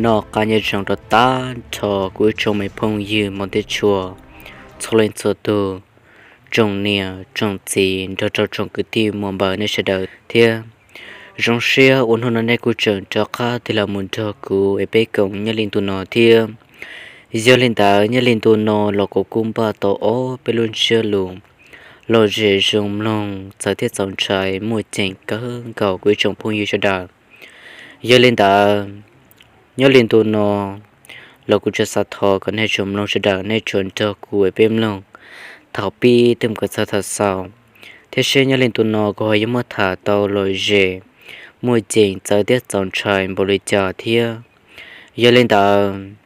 Noj qab nyob zoo rau tag nrho kuv ib tsoom me phooj ywg Hmoob thiab tshua, txhua leej txhua tug, tsoom niam tsoom txiv nrog rau tsoom kwv tij muam npawg nej sawv daws thiab. Zoo siab uas hnub no nej kuj tseem rov qab tig los mus nrog kuv es peb koom nyob li ntu no thiab. Yog li ntawd nyob li ntu no los kuv kuj npaj tau ob peb lub ntsiab lus lom zem zoo mloog txawv thiab txaus ntshai muaj ceem kawg nkaus kuv ib tsoom phooj ywg sawv daws. Yog li ntawd, nyob li ntu no los kuv tsuas xav thov kom nej tsoom mloog sawv daws nej tsuas nrog kuv es peb mloog thaum pib txog thaum xaus, thiab seb nyob li ntu no kuv ho yuav muab tham tau lom zem, muaj ceem txawv thiab txaus ntshai npaum li cas thiab. Yog li ntawd,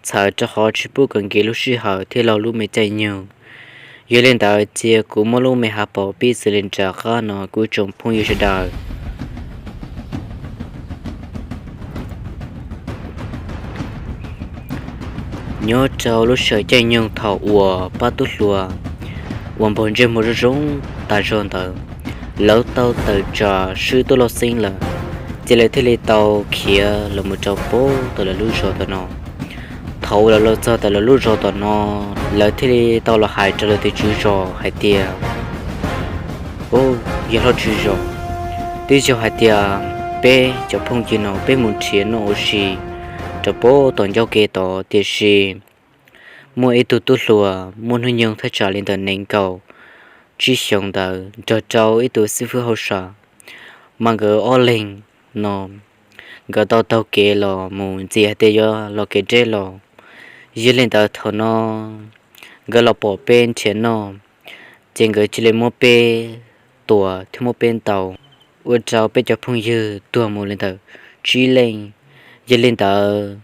txhawm rau qhov tsis pub kom nkim lub sij hawm thiab laug lub me caij nyoog, yog li ntawd cia kuv muab lub me hav paus pib xws li nram qab no kuv tsoom phooj ywg sawv daws. Nyob rau lub sij hawm caij nyoog thaum uas pab tub hluas uas npog ntsej muag zoo zoo tas zog ntawd, lawv tau tawm tsam swb tub Lauj Xeeb lawm, ces lawv thiaj li tau khiav los mus rau pem tom lawv lub zos tom no. Thaum uas lawv los txog tom lawv lub zos tom no, lawv thiaj li tau los hais rau lawv tus tswv zos hais tias, Au, yawg hlob tswv zos, twb yog hais tias peb cov phooj ywg no peb mus nrhiav noj ua si rau pem tom ncauj ke tod, tiam sis muaj ib tug tub hluas muaj hnub nyoog thaj tsam li ntawm nees nkaum tsib xyoos ntawd nrog rau ib tug xib fwb hauj sam, mas nkawd ob leeg no nkawd tau taug kev los mus ntxias hais tias yuav los kev deb los. Yog li ntawd thaum no nkawd los pom peb nrhiav noj, ces nkawd cia li muab peb tua thiab muab peb ntaus, ua rau peb cov phooj ywg tuag mus li ntawm tsib leej. Yog li ntawd,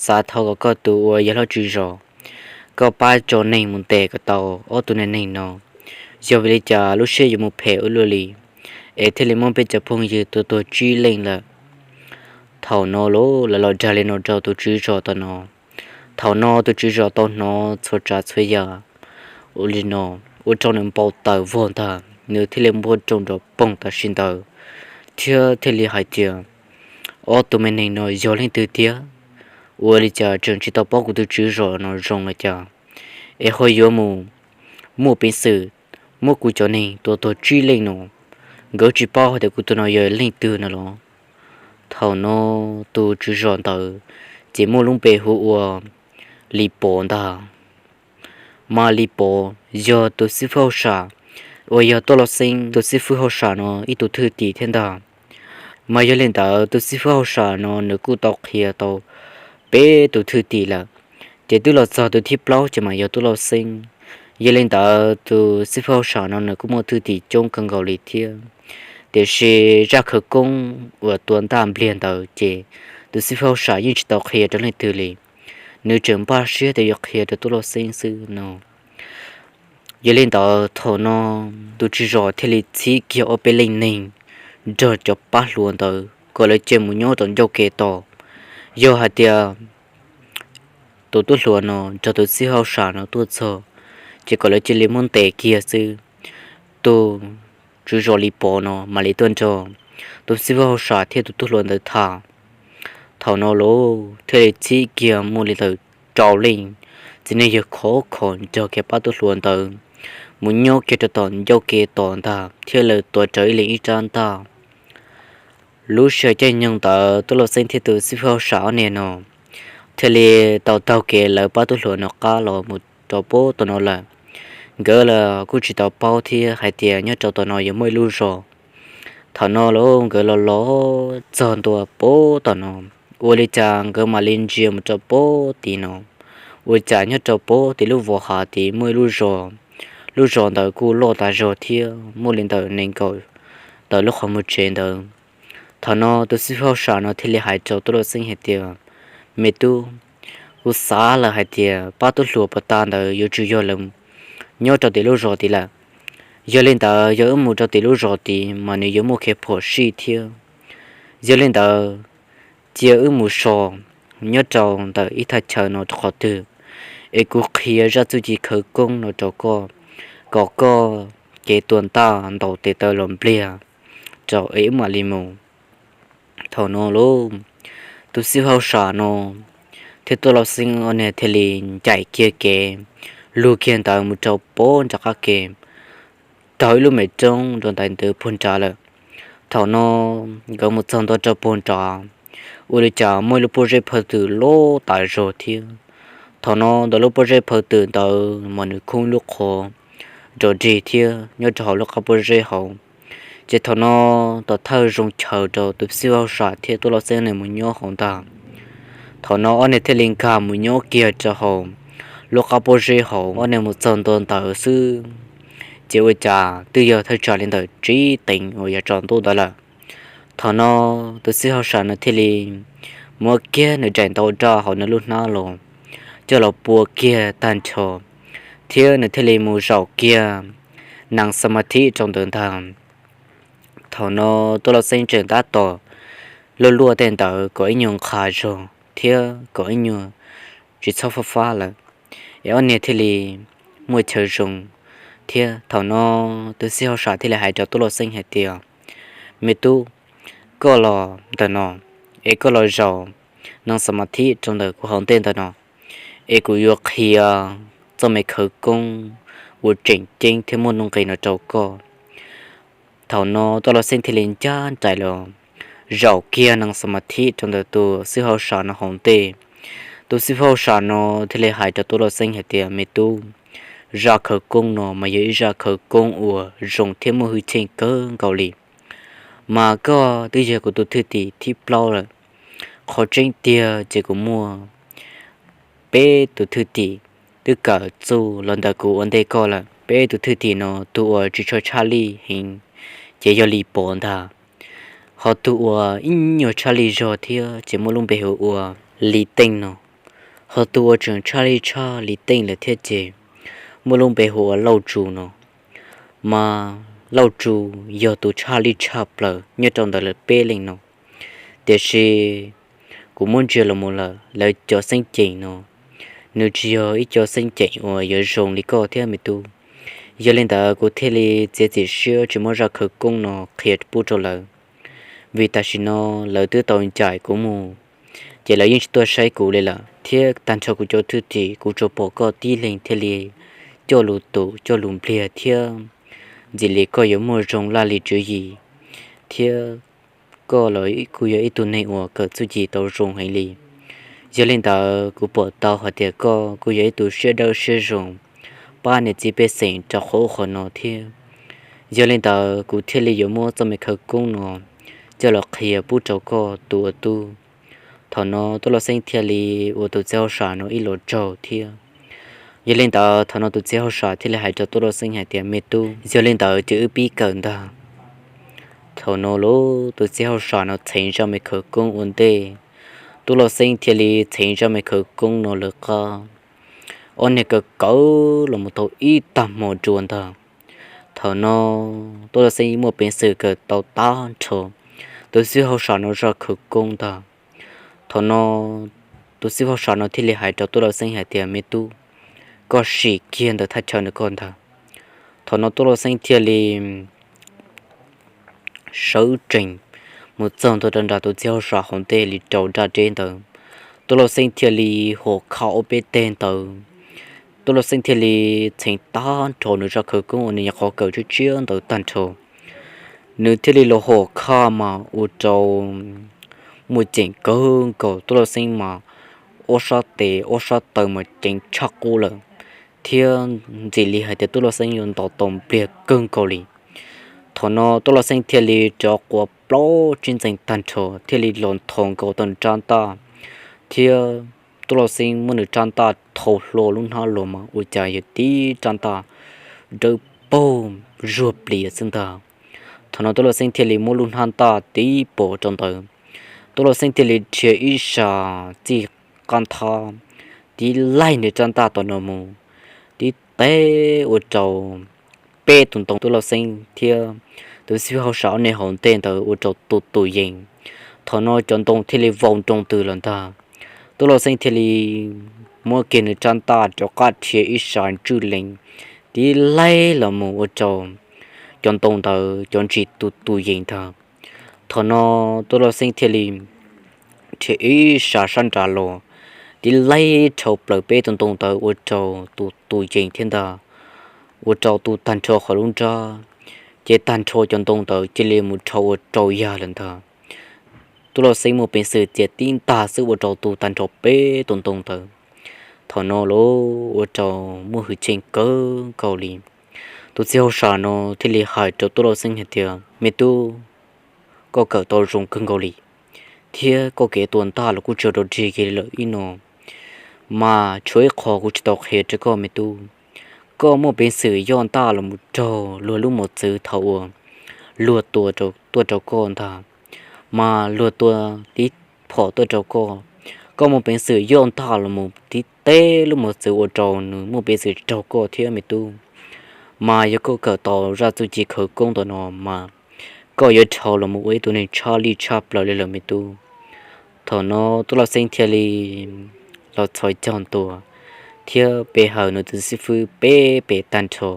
xav thov kom koj tus uas yawg hlob tswv zos, koj pab tso neeg mus ntes kom tau ob tug neeg no, yog vim li cas lub siab yuav mus phem ua luaj li, es thiaj li muab peb cov phooj ywg tua tuag tsib leej lawm. Thaum no los lawv los dag li no rau tus tswv zos tom no. Thaum no tus tswv zos tau hnov txhua tsav txhua yam ua li no, ua rau nws npau taws vog ntag, nws thiaj li npuaj roo nrov poog tam sim ntawd, thiab thiaj li hais tias, Ob tug me neeg no yog leej twg tiag? Ua li cas tseem tsis tau paub kuv tus tswv zos no zoo li cas, es ho yuav mus muaj peev xwm muab kuv cov neeg tua tuag tsib leej no? Nkawd tsis paub hais tias kuv tus no yog leej twg no los? Thaum no tus tswv zos ntawd ces muaj lub npe hu ua Lis Pov ntag. Mas Lis Pov yog tus xib fwb hauj sam uas yog Tooj Lauj Xeeb tus xib fwb hauj sam no ib tug thwj tim thiab ntag. Mas yog li ntawd tus xib fwb hauj sam no nws kuj tau qhia tau peb tus thwj tim lawm, ces twb los txog tus thib plaub ces mas yog Tooj Lauj Xeeb. Yog li ntawd tus xib fwb hauj sam no nws kuj muaj thwj tim coob kawg nkaus li thiab. Tiam sis zaj khawv koob uas tua ntaj npliag ntawd ces tus xib fwb hauj sam yeej tsis tau qhia rau leej twg li, nws tseem npaj siab tias yuav qhia rau Tooj Lauj Xeeb xwb no. Yog li ntawd thaum no tus tswv zos thiaj li txhib kiag ob peb leej neeg nrog cov pab hluas ntawd kom lawv cia mus nyob tom ncauj ke tos. Yog hais tias tus tub hluas no nrog tus xib fwb hauj sam no tuaj txog, ces kom lawv cia li muab ntes kiag xwb. Tus tswv zos Lis Pov no mam li tuaj nrog tus xib fwb hauj sam thiab tus tub hluas ntawd tham. Thaum no los thiaj li txhib kiag muaj li ntawm rau leej txiv neej yawg khov kho nrog kiag pab tub hluas ntawd mus nyob kiag rau tom ncauj ke tos ntag, thiab lawv tuav rawv ib leeg ib rab ntaj. Lub sij hawm caij nyoog ntawd Tooj Lauj Xeeb thiab tus xib fwb hauj sam ob niag no thiaj li tau taug kev lawv pab tub hluas no qab los mus rau pem tom no lawm. Nkawd los kuj tsis tau paub thiab hais tias nyob rau tom no yuav muaj ib lub zos. Thaum no los nkawd los los txog ntua pem tom no, ua li cas nkawd mam li ntsia mus rau pem tim no, ua cas nyob rau pem tim lub vos hav tid muaj ib lub zos. Lub zos ntawd kuj loj tas zog thiab muaj li ntawm nees nkaum tawm lub qhov muag tsev ntawd. Thaum no tus xib fwb hauj sam no thiaj li hais rau Tooj Lauj Xeeb hais tias, Me tub, kuv xav lawm hais tias pab tub hluas puag ta ntawd yuav tsum yog lawv nyob rau tim lub zos tid lawm. Yog li ntawd yog wb mus rau tim lub zos tid mas nws yuav muaj kev phom sij thiab. Yog li ntawd cia wb mus so nyob rau ntawm ib thaj chaw no rau qhov twg, es kuv qhia zaj txuj ci khawv koob no rau koj, kom koj cev tua ntaj ntaus tes taw los npliag rau es wb mam li mus. Thaum no los Tus xib hwb hauj sam no thiab Tub Lauj Xeeb ob niag thiaj li ncaim kiag kev, lug kiag ntawd mus rau pem nram qab ke, taug ib lub me roob rau ntawm ntawd puag nrad lawm. Thaum no nkawd mus txog ntua rau puag nrad, ua li cas muaj ib lub pob zeb phaw twm loj tas zog thiab. Thaum no ntawm lub pob zeb phaw twm ntawd mas nws khoob ib lub qhov rog dig thiab nyob rau hauv lub qab pob zeb hauv. Ces thaum no tom thawj zoo chaw rau tus xib hwb hauj sam thiab Tub Lauj Xeeb nws mus nyob hauv ntag. Thaum no ob niag thiaj li nkag mus nyob kiag rau hauv lub qab pob zeb hauv, ob niag mus txog ntua ntawd xwb, ces ua cas twb yog thawj tsam li ntawm tsib teev uas yuav tsaus ntuj ntawd lawm. Thaum no tus xib hwb hauj sam no thiaj li muab kiag nws daim ntaub daj hauv nws lub hnab los, coj los pua kiag tag nrho, thiab nws thiaj li mus zaum kiag nees xa ma thib rau ntawd ntag. Thaum no Tub Lauj Xeeb tseem tab tom luaj luaj tej ntawd kom ib nyuag nqhis zog thiab kom ib nyuag tsis txhob fab fab lawm, es ob niag thiaj li muaj chaw zoo. Thiab thaum no tus xib hwb hauj sam thiaj li hais rau Tub Lauj Xeeb hais tias, Me tub, koj los ntawm no, es koj los zaum nees xa ma thib rau ntawm kuv hauv ntej ntawm no, es kuv yuav qhia txoj me khawv koob uas tseem ceeb thiab muaj nuj nqis no rau koj. Thaum no Tub Lauj Xeeb thiaj li ncaj nraim los zaum kiag nees xa ma thib rau ntawm tus xib hwb hauj sam no hauv ntej. Tus xib hwb hauj sam no thiaj li hais rau Tub Lauj Xeeb hais tias, Me tub, zaj khawv koob no mas yog ib zaj khawv koob uas zoo thiab muaj hwj chim kawg nkaus li. Mas koj twb yog kuv tus thwj tim thib plaub lawm. Qhov tseeb tiag ces kuv muaj peb tus thwj tim twb kawm txuj los ntawm kuv ua ntej koj lawm. Peb tus thwj tim no tus uas tsis tshua tshaj lij heev ces yog Lis Pov ntag. Ho tus uas ib nyuag tshaj lij zog thiab ces muaj lub npe hu ua Lis Teej no. Ho tus uas tseem tshaj lij tshaj Lis Teej lawm thiab ces muaj lub npe hu ua Lauj Tsu no. Mas Lauj Tsu yog tus tshaj lij tshaj plaws nyob rau ntawm lawv peb leej no. Tiam sis kuv muab ntsia los mus lawm, lawv cov xeeb ceem no, nws tsis yog ib co xeeb ceem uas yuav zoo li koj thiab me tub. Yog li ntawd kuv thiaj li txiav txim siab tsis muab zaj khawv koob no qhia pub rau lawv, vim tam sim no lawv twb tau ncaim kuv mus, ces lawv yeej tsis tuaj saib kuv li lawm. Thiab tag nrho kuv cov thwj tim kuv tsuas pom koj tib leeg thiaj li coj lus tus coj lus npliag thiab ntxim li koj yuav muaj zoo laj lim tswv yim, thiab koj los kuj yog ib tug neeg uas kawm txuj ci tau zoo heev li. Yog li ntawd kuv pom tau hais tias koj kuj yog ib tug siab dawb siab zoo, pab niam txiv pej xeem rau qhov ub qhov no thiab. Yog li ntawd kuv thiaj li yuav muab txoj me khawv koob no coj los qhia pub rau koj tus ua tub. Thaum no Tub Lauj Xeeb thiaj li ua tus txiv hauj sam no ib los tsaug thiab. Yog li ntawd thaum no tus txiv hauj sam thiaj li hais rau Tub Lauj Xeeb hais tias, Me tub, yog li ntawd ces wb pib kawm ntag. Thaum no los tus txiv hauj sam no txheev zaj me khawv koob ua ntej, Tub Lauj Xeeb thiaj li txheev zaj me khawv koob no lawv qab. Ob niag kawm kawm los mus tau ib tag hmo dua ntag. Thaum no Tub Lauj Xeeb muaj peev xwm kawm tau tag nrho tus txiv hauj sam no zaj khawv koob ntag. Thaum no tus txiv hauj sam no thiaj li hais rau Tub Lauj Xeeb hais tias, Me tub, koj sim kiag ntawm thaj chaw ntawm koj ntag. Thaum no Tub Lauj Xeeb thiaj li sawv tsees mus txog ntua rau nram tus txiv hauj sam hauv ntej li rau nraj deb ntawd. Tub Lauj Xeeb thiaj li hom khaj ob peb teg ntawd. Tub Lauj Xeeb thiaj li txheev tag nrho nws zaj khawv koob uas nws nyuam qhuav kawm tshiab tshiab ntawd tag nrho. Nws thiaj li los hom khaj mas ua rau muaj ceem kawg nkaus. Tub Lauj Xeeb mas ob sab tes ob sab taw mas ceev tshaj qub lawm, thiab ntxim li hais tias Tub Lauj Xeeb yuav ntaus tau npliag kawg nkaus li. Thaum no Tub Lauj Xeeb thiaj li rov quas plaub tsib ntxees tag nrho thiaj li los nthos nkaus tau rab ntaj, thiab Tub Lauj Xeeb muab nws rab ntaj thau hlo lub hnab los mas ua cas yog tib rab ntaj dawb paug zuag plis xwb ntag. Thaum no Tub Lauj Xeeb thiaj li muab lub hnab ntaj tib pov rau ntawd. Tub Lauj Xeeb thiaj li dhia ib sab txij qab nthab tib laig nws rab ntaj tom no mus, tib teb ua rau peb tus ntoo Tub Lauj Xeeb thiab tus xib hwb hauj sam ob niag hauv ntej ntawd ua rau tus tus yees. Thaum no cov ntoo thiaj li vau nroo ntws los ntag. Tub Lauj Xeeb thiaj li muab kiag nws rab ntaj rov qab dhia ib sab ntswj lees tib laig los mus ua rau cov ntoo ntawd cov ntsis tus tus yees ntag. Thaum no Tub Lauj Xeeb thiaj li tshem ib sab sab nrad los, tib laib rhau plaws peb tus ntoo ntawd ua rau tus tus yees thiab ntag, ua rau tu tag nrho qhov lub nrab, ces tag nrho cov ntoo ntawd cia li mus rhau ua rau yag lawm ntag. Tub Lauj Xeeb muaj peev xwm txiav tib ntag xwb ua rau tu tag nrho peb tus ntoo ntawd. Thaum no los ua rau muaj hwj chim kawg nkaus li. Tus txiv hauj sam no thiaj li hais rau Tub Lauj Xeeb hais tias, Me tub, koj kawm tau zoo kawg nkaus li, thiab koj kev tua ntaj los kuj tsis rau dig kiag li lawm ib no. Mas tshuav ib qho kuv tsis tau qhia rau koj me tub. Koj muaj peev xwm yoj ntaj los mus raug luag lub mos txwv thaum uas luag tua tuaj rau koj ntag, mas luag tua tib phom tuaj rau koj, koj muaj peev xwm yoj ntaj los mus tib teb lub mos txwv ua rau nws muaj peev xwm raug koj thiab me tub. Mas yog koj kawm tau zaj txuj ci khawv koob ntawm no mas koj yuav dhau los mus ua ib tug neeg tshaj lij tshaj plaws li lawm me tub. Thaum no Tub Lauj Xeeb thiaj li los txhos caug ntua thiab pe hawm nws tus xib fwb peb pem tag nrho.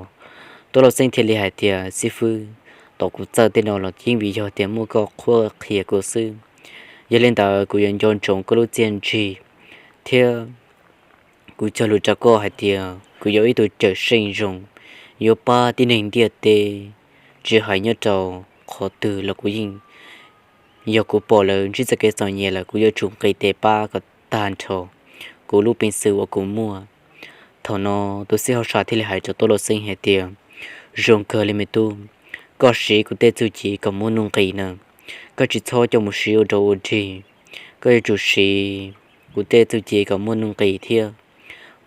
Tub Lauj Xeeb thiaj li hais tias, Xib fwb, tom kuv txawj tej no los yeej vim yog tias muaj koj qhuab qhia kuv xwb. Yog li ntawd kuv yuav nco ntsoov koj lub txiaj ntsig thiab kuv cog lus rau koj hais tias kuv yog ib tug cawm seej zoo, yuav pab tib neeg ntiaj teb, tsis hais nyob rau qhov twg los kuv yeej, yog kuv pom lawv ntsib txoj kev txom nyem lawm kuv yuav tsum nqis tes pab kom tag nrho kuv lub peev xwm uas kuv muaj. Thaum no tus xib hauj sam thiaj li hais rau Tub Lauj Xeeb hais tias, Zoo kawg li me tub, koj siv kuv tej txuj ci kom muaj nuj nqis na, koj tsis txhob coj mus siv ua rau ua dig, koj yuav tsum siv kuv tej txuj ci kom muaj nuj nqis thiab,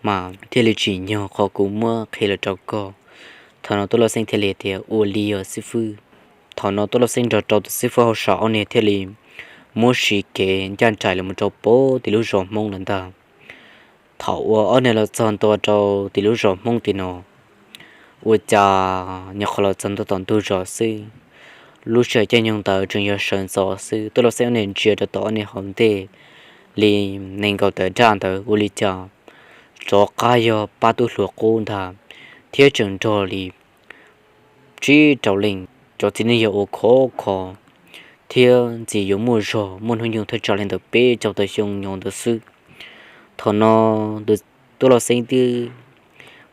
mas thiaj li tsim nyog qhov kuv muab qhia los rau koj. Thaum no Tub Lauj Xeeb thiaj li tias, Ua li os xib fwb. Thaum no Tub Lauj Xeeb nrog rau tus xib fwb hauj sam ob niag thiaj li muab siv kev ncaj nraim los mus rau pem tim lub zos Hmoob lawm ntag. Thaum uas ob niag los txog ntua rau tim lub zos Hmoob tim no, ua cas nyuam qhuav los txog ntua tom ntug zos xwb, lub sij hawm caij nyoog ntawd tseem yog sawv ntxov xwb, Tub Lauj Xeeb ob niag ntsia rau tom ob niag hauv ntej li nees nkaum tawm daj ntawd ua li cas rov qab yog pab tub hluas qub ntag, thiab tseem nrog li tsib rau leej cov txiv neej yog ua khov kho thiab ntxim yuav muaj zog muaj hnub nyoog thaj tsam li ntawm peb caug tawm xyoo nyob ntawd xwb. Thaum no Tub Lauj Xeeb twb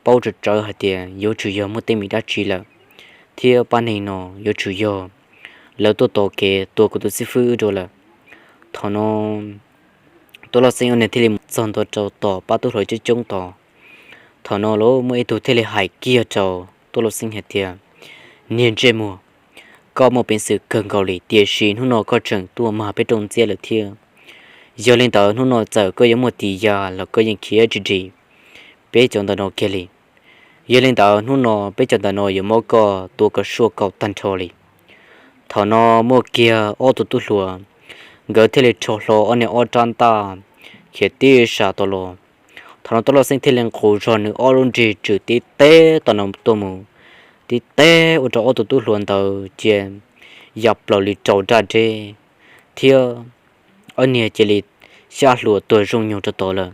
paub tsawv tsawv hais tias yuav tsum yog muaj teeb meem dab tsi lawm, thiab pab neeg no yuav tsum yog lawv tuaj tos kev tua kuv tus xib fwb dua lawm. Thaum no Tub Lauj Xeeb ob niag thiaj li mus txog ntua rau tom pab tub hluas coob coob tod. Thaum no los muaj ib tug thiaj li hais kiag rau Tub Lauj Xeeb hais tias, Niag ntsej muag, koj muaj peev xwm kawg nkaus li, tiam sis hnub no koj tseem tuaj mag peb rooj ntxiab lawm thiab. Yog li ntawd hnub no txawm koj yuav muaj tis ya los koj yeej khiav tsis dim peb cov ntawm no kiag li. Yog li ntawd hnub no peb cov ntawm no yuav muab koj tua kom suaj kaum tag nrho li. Thaum no muaj kiag ob tug tub hluas, nkawd thiaj li rho hlo ob niag ob rab ntaj khiav tib sas tod los. Thaum no Tub Lauj Xeeb thiaj li nqus zog nws ob lub nrig tswm tib teb tom no tuaj mus, tib teb ua rau ob tug tub hluas ntawd cia ya plaws li rau daj deb, thiab ob niag cia li xyab hluas tuag zoo nyoog rau tod lawm.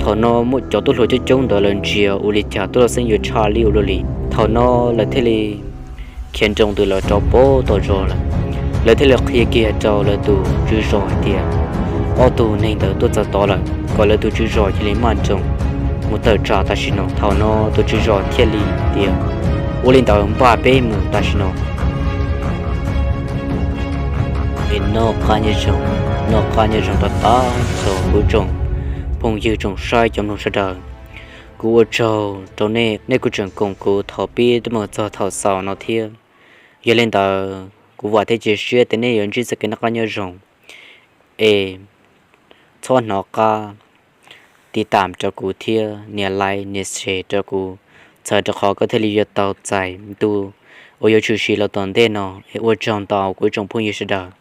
Thaum no muaj cov tub hluas coob coob ntawd lawv ntsia ua li cas Tub Lauj Xeeb yuav tshaj li ua luaj li. Thaum no lawv thiaj li khiav nroo ntws los rau pem tom zos lawm. Lawv thiaj li qhia kiag rau lawv tus tswv zos hais tias, ob tug neeg ntawd tuaj txog tod lawm, kom lawv tus tswv zos cia li maj nroos mus tawm tsam tam sim no. Thaum no tus tswv zos thiaj li tias, ua li ntawd npaj peb mus tam sim no. Es noj qab nyob zoo, noj qab nyob zoo rau tag nrho kuv tsoom phooj ywg tsoom saib cov mloog sawv daws. Kuv ua tsaug rau nej, nej kuj tseem koom kuv thaum pib tuaj mus txog thaum xaus no thiab. Yog li ntawd kuv vam thiab cia siab tias nej yuav ntsib txoj kev noj qab nyob zoo. Es txhob hnov qab tiv tam rau kuv thiab nias like nias share rau kuv, txhawm rau qhov koj thiaj li yuav tau txais ntu uas yuav tshwm sim los tom ntej no. Es ua tsaug ntau kuv tsoom phooj ywg sawv daws.